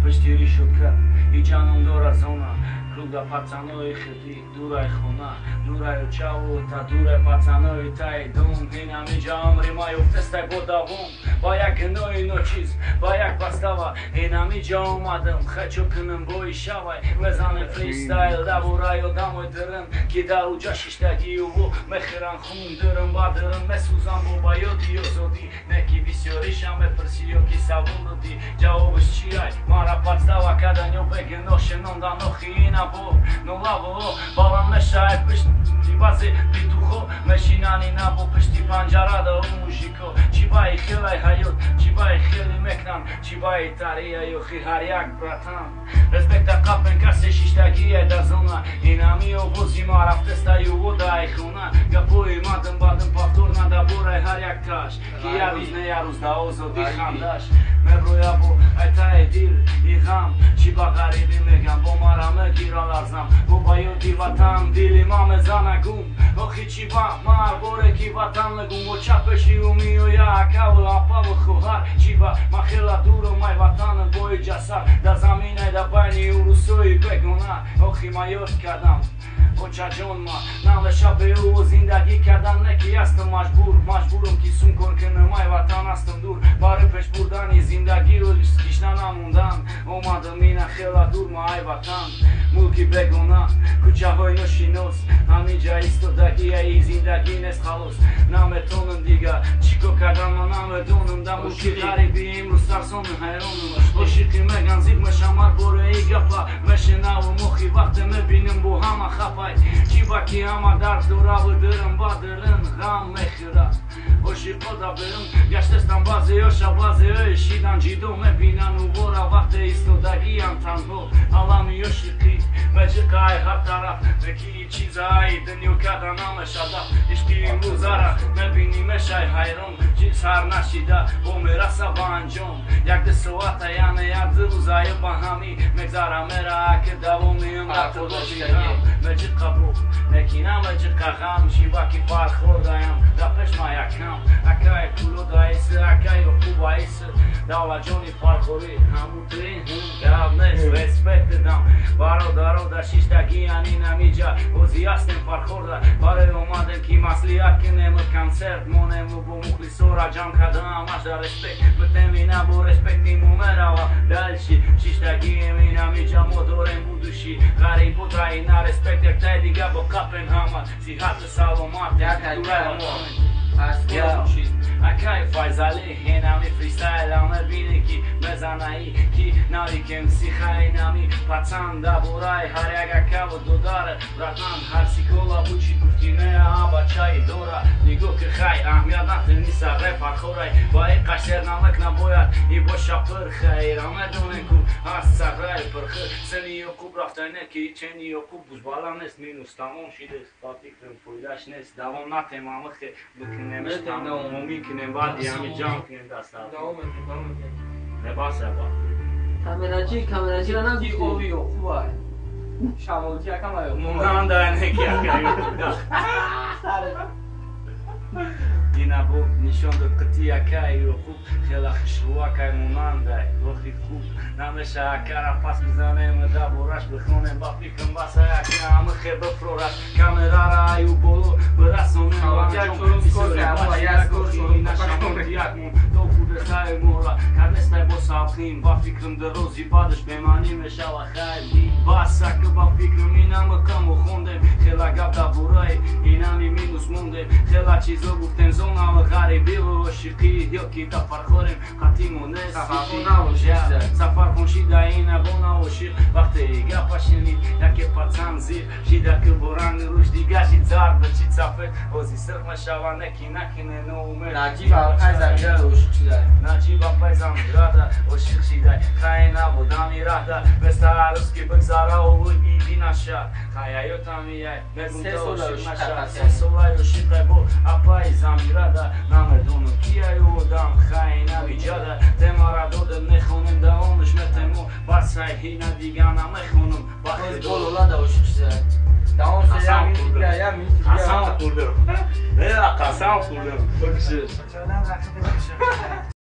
Пишти решётка иҷа ном дора зона. Круга пацанои хиди, дурай хона, дурай чаву та дурай пацанои тай дом. Инамиҷа умри ма ёфтестай бо давом, ба як гинои ночиз, ба як подстава. Инамиҷа омадам, хачо кунам бои шавай. Мезанем фристайл дабораи одамои дирин, ки дар уҷа шиштагиюву мехӯран хун. Дирин ба дирин месӯзам бо ба ёди озодӣ. Не ки бисёришам мепурсӣ ё ки савол додӣ, ҷавобаш чиай? Мара подстава кардан ё бегино шинондан. Охи ина бо нулаво баланд мешавад пишти баъзе петухо мешинан ина бо пишти панҷара да у мужико. Чӣ баи хелай ҳаёт, чӣ баи хеле мекунан, чӣ баи тария ёхи ҳар як братан. Респекта қапен касе шиштагиай дар зона. Инами овози ма рафтестаю дай хона. Гапои мадам бадам повтор надаборай ҳар як таш, ки як рӯз не як рӯз да озодӣ хандаш меброя бо айтаи дил и ғам. Чӣ ба ғарибӣ мегам, бо мара мегира ларзам, бо ба ёди ватан дили ма мезана гум. Охи чӣ ба ма ҳар боре ки ватан мегум, бо чапешиу меоя акаву апаву хоҳар. Чӣ ба ма хела дурум ай ватанам, бои ҷасад дар заминай дар байни урусои бегона. Охи ма ёд кардам очаҷон, ма намеша бе ӯ зиндагӣ кардан. Не ки ҳастам маҷбур, маҷбурам ки сум кор кунам, ай ватан ҳастам дур. Барои пеш бурдани зиндагиу гишна намондан омадам ина хела дур ма ай ватан. Мулки бегона, кӯчаҳои ношинос, ҳамиҷа истодагияи зиндагӣ нест халос. Наметонам дига чӣ кор кардан, ма намедонам. Дар мулки ғарибӣ имрӯз тарсону ҳайронам. Ошиқӣ меган зиқ мешам ҳар бораи гапа мешинавам. Охи вақте мебинам бо ҳама хапай, чӣ ба ки ҳама дард дораву дирам ба дирин ғам мехӯра. Ошиқо да берун гаштестам баъзеёша, баъзеёи шидан ҷидо мебинан увора вақте истодагиям танҳо. Алами ошиқӣ меҷиқа ай ҳар тараф, неки чизаи дунё карда намешада. Ишқи имрӯзара мебинӣ мешай ҳайрон, сар нашида бо мераса ба анҷом. Як ду соата, яъне як ду рӯзаю ба ҳамӣ мегзара мера, ки давоми умрату бошидам. Меҷиқа бо неки намеҷиқа ғам, чӣ ба ки фарқ хӯрдаям дар пеш ма якам. Акай пуло даиси, акай ёқуб аиси, давлатҷони фархорӣ ҳамутин гап нест. Респект дидам бародаро дар шиштагияни намиҷа ҳозӣ ҳастем фархорда. Барои омадем ки маслиҳат кунему консерт монему бо мухлисора ҷамъ карда ҳамаш дар респект битем. Ина бо респектиму мерава дальше шиштагием инамиҷа. Мо дорем будущий ғарибу да ина респект яктай дига бо қапен ҳама сиҳату саломат. Акай Файзалӣ инами фристайла мебинӣ ки мезанаи ки нави кемсихай нами пацан дабораи ҳар як акаву додаре братан. Ҳар сикола бучи гуфти не бачаи дора нигоҳ ки хай аҳамият натениса репархорай ба и қашер намак набояд и боша пирхайра медонем ку ҳаст сарраи пирхи сени Ёқуб рафтане ки чени Ёқуб бузбала нест, минус тамом шидест. Ба фикрам фоидаш нест, давом натем, амихе бикунемш тамом мекунем, баъди ҳами ҷамъ кунем даста. Не баса ба. Камерачи, камерачиро нагуфтӣ. Ови Ёқуб ай. Шамолчи акам ай. Монанда неки акай. Ина бо нишон дод қити акай Ёқуб хела хушрӯакай монандай. Охи хуб намеша акара пас бизанем да бораш бихонем. Ба фикрам баса ака амихе бифрораш камерара аю боло бирасонем. То худестай мора кардестай бо сабхим. Ба фикрам дар рӯзи баъдаш бемаънӣ мешава хайр бас ака. Ба фикрам инамикамо хондем, хела гап дар бораи инами минус мондем, хела чизо гуфтем зонава ғарибиву ошиқӣ ё ки дар фархорем қатимо нест. Сафархон шида ина бо наошиқ вақте гапа шунид яке пацан зиқ шида ки бо ранги рӯш дига шид зард чид сафед ози сирх мешава неки накине ноумед. Наҷиб апай Замирада ошиқ шидай. Наҷиб апай Замирада ошиқ шидай. Хай набудами раҳда места ҳаррӯз ки бигзара уву иби наша хай ҳаётам яй мегум то ошиқ наша. 3 солаи ошиқай бо апай Замирада, намедонам кияй одам хай навиҷада. Темара додем, мехонем, давомаш метему басай ҳина дига намехонам. Бо Лолада ошиқ шидай. Давом. Қасам хӯрдам, қасам хӯрдам, қасам хӯрдам.